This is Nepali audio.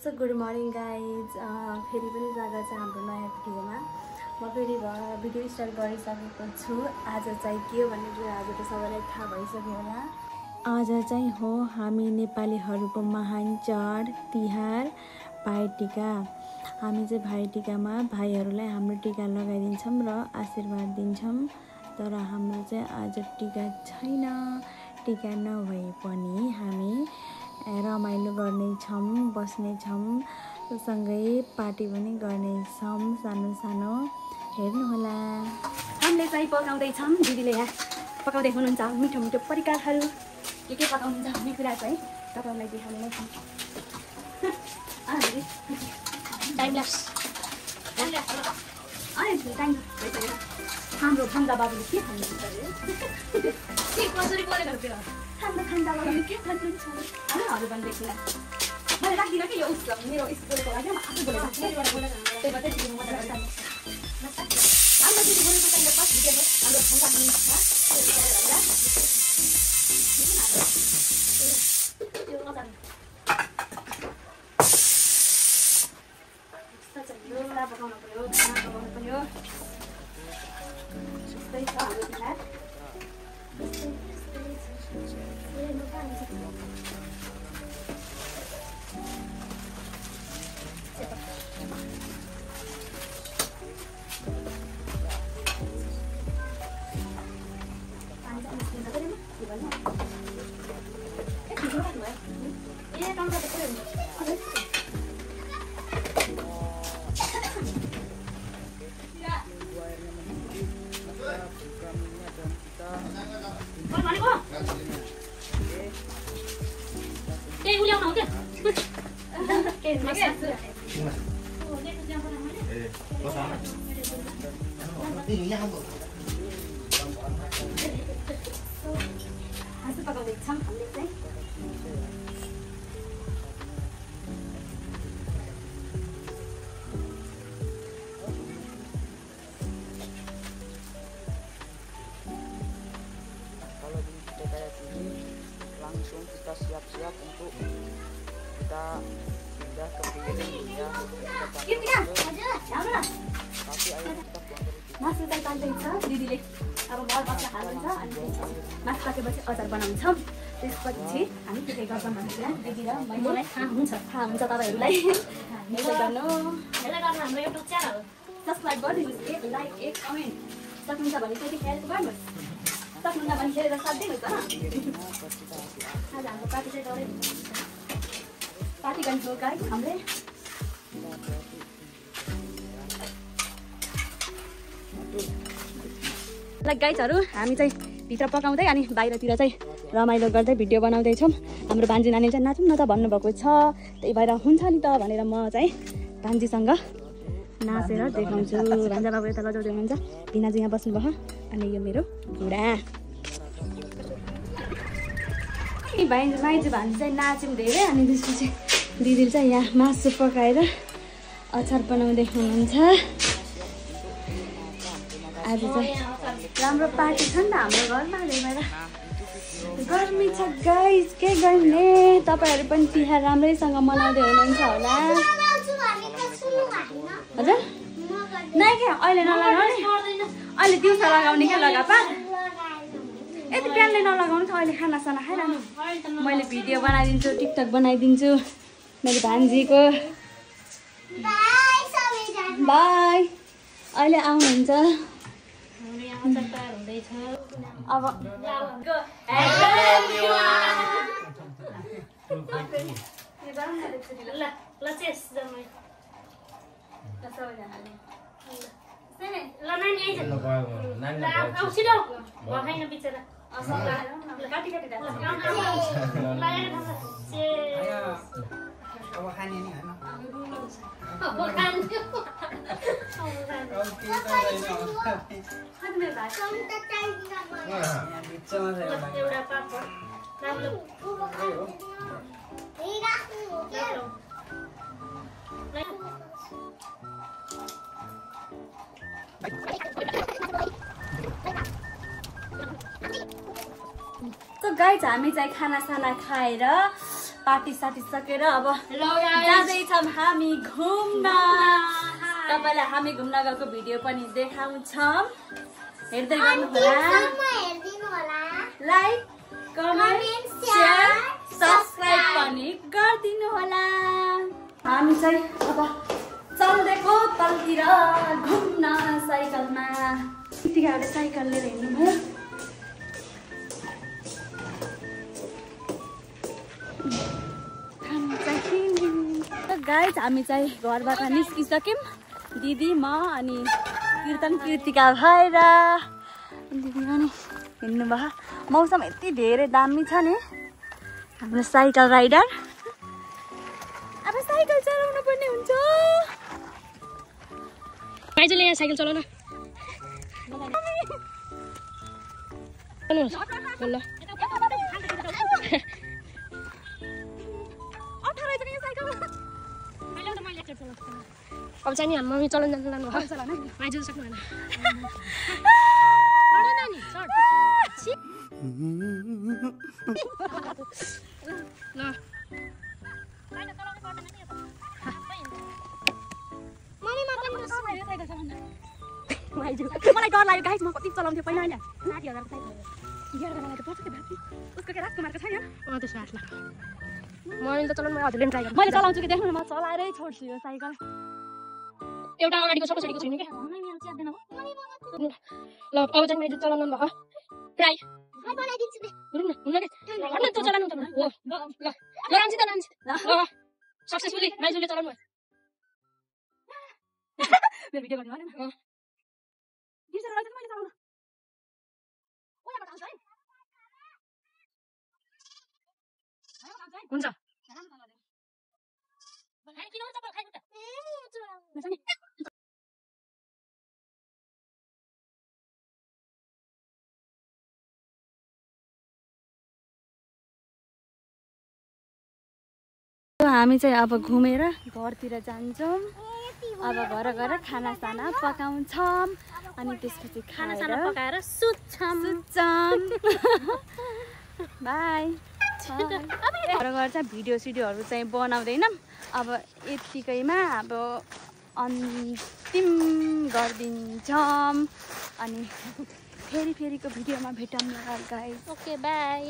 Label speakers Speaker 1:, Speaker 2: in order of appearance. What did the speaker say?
Speaker 1: सो गुड मर्निङ गाइज फेरि पनि स्वागत छ हाम्रो नयाँ भिडियोमा। म फेरि भिडियो स्टार्ट गरिसकेको छु। आज चाहिँ के हो भन्ने कुरा आज त सबैलाई थाहा भइसक्यो होला। आज चाहिँ हो हामी नेपालीहरूको महान चाड तिहार भाइटिका। हामी चाहिँ भाइटिकामा भाइहरूलाई हाम्रो टिका लगाइदिन्छौँ र आशीर्वाद दिन्छौँ। तर हाम्रो चाहिँ आज टिका छैन। टिका नभए पनि हामी रमाइलो गर्नेछौँ, बस्नेछौँ, सँगै पार्टी पनि गर्नेछौँ सानो सानो। हेर्नुहोला हामीले चाहिँ पकाउँदैछौँ। दिदीले यहाँ पकाउँदै हुनुहुन्छ मिठो मिठो परिकारहरू। के पकाउनुहुन्छ भन्ने कुरा चाहिँ तपाईँलाई देखाउने नै छौँ। हाम्रो खन्दा बाबुले के भन्नुहुन्छ अरे कसरी बोलेको खान्दा बाबुले के भन्नुहुन्छ अरू भन्दैछु मैले राख्दिनँ कि यो उसको मेरो स्कुलको लागि म आफै बोलेको त्यही मात्रै दिनु मात्रै हाम्रो दिदी बोलेको टाइममा पास भिडियो हाम्रो खन्दा पकाउनु पर्यो, खाना पकाउनु पर्यो। त्यस्तै छ हाम्रो Tihar.
Speaker 2: Langsung kita siap-siap untuk kita pindah ke piring ya. Tapi ayo kita buang
Speaker 1: मासु चाहिँ पाल्दैछ दिदीले। अब घर बस्दा हाल्नुहुन्छ अनि मासु पाकेपछि अचार बनाउँछौँ। त्यसपछि हामी के गर्छौँ भने दिदी र मलाई थाहा हुन्छ तपाईँहरूलाई। यसो गर्नु हाम्रो युट्युब च्यानल सब्सक्राइब गरिदिनुहोस्। एक लाइक एक कमेन्ट सक्नुहुन्छ भने त्यति हेल्प गर्नुहोस्। सक्नुहुन्छ भने खेलेर साथ दिनुहोस् न। आज हाम्रो पार्टी चाहिँ डरै पार्टी गर्नु गाइस हामीले। गाइजहरू हामी चाहिँ भित्र पकाउँदै अनि बाहिरतिर चाहिँ रमाइलो गर्दै भिडियो बनाउँदैछौँ। हाम्रो भान्जी नानी चाहिँ नाचौँ न त भन्नुभएको छ। त्यही भएर हुन्छ नि त भनेर म चाहिँ भान्जीसँग नाचेर देखाउँछु। भान्जा बाबु यता लजाउँदै हुनुहुन्छ। भिनाजी यहाँ बस्नुभयो अनि यो मेरो बुढा माइजू भान्जी चाहिँ नाच्यौँ धेरै। अनि त्यसपछि दिदीले चाहिँ यहाँ मासु पकाएर अचार बनाउँदै हुनुहुन्छ। आज चाहिँ राम्रो पार्टी छ नि त हाम्रो घरमा। त्यही भएर गर्मी छ गाइस, के गर्ने। तपाईँहरू पनि तिहार राम्रैसँग मनाउँदै हुनुहुन्छ होला। हजुर नै क्या अहिले नलगाउने, अहिले दिउँसो लगाउने क्या लगापा। यति बिहानले नलगाउनु त अहिले खानासाना खाइरहनु। मैले भिडियो बनाइदिन्छु, टिकटक बनाइदिन्छु मेरो भान्जीको। बाई अहिले आउनुहुन्छ। अब तो गाइज हामी चाहिँ खाना साना खाएर पार्टी साटी सकेर अब जाँदैछौँ हामी घुम्न। तपाईँलाई हामी घुम्न गएको भिडियो पनि देखाउँछौँ, हेर्दै गर्नुहोला। लाइक कमेन्ट शेयर सब्सक्राइब पनि गरिदिनु होला। हामी चाहिँ अब चल्दैको तलतिर घुम्न साइकलमा। यतिकै एउटा साइकल लिएर हिँड्नुभयो। गाइज हामी चाहिँ घरबाट निस्किसक्यौँ, दिदी म अनि कीर्तन कृतिका भएर। दिदी पनि हिँड्नु भयो। मौसम यति धेरै दामी छ नि। हाम्रो साइकल राइडर अब साइकल चलाउनु पर्ने हुन्छ।
Speaker 3: भाइजूले यहाँ साइकल चलाउन अब चाहिँ नि मम्मी चलाउन जानु भाइजू सक्नु भएन। मलाई डर लाग्यो गाइस, म कति चलाउँथेँ पहिला होइन। 60,000 उसको के राजकुमारको छैन? त्यसो आठ लाख मैले त चलाउनु हजुरले ट्राई गर्नु।
Speaker 1: मैले चलाउँछु कि देख्नु न, म चलाएरै छोड्छु यो साइकल।
Speaker 3: एउटा अगाडिको सबै छोडेको छैन क्या। ल अब चाहिँ मैले चलाउनु भयो ट्राई बनाइदिन्छु नि। हुन्न के भन्नु त चलाउनु त हो। ल राम्रोसित ल सक्सेसफुली भाइजूले चलाउनु भयो।
Speaker 1: मेरो भिडियो गर्नु भएन। बिर्सेर रहेछ मैले चलाउन।
Speaker 3: हुन्छ
Speaker 1: हामी चाहिँ अब घुमेर घरतिर जान्छौँ। अब घर गएर खानासाना पकाउँछौँ अनि त्यसपछि
Speaker 3: खानासाना पकाएर सुत्छौँ।
Speaker 1: बाई। घर गएर चाहिँ भिडियो सिडियोहरू चाहिँ बनाउँदैनौँ। अब यतिकैमा अब अन्तिम गरिदिन्छौँ अनि फेरिको भिडियोमा भेटौँ गाइस।
Speaker 3: Okay by.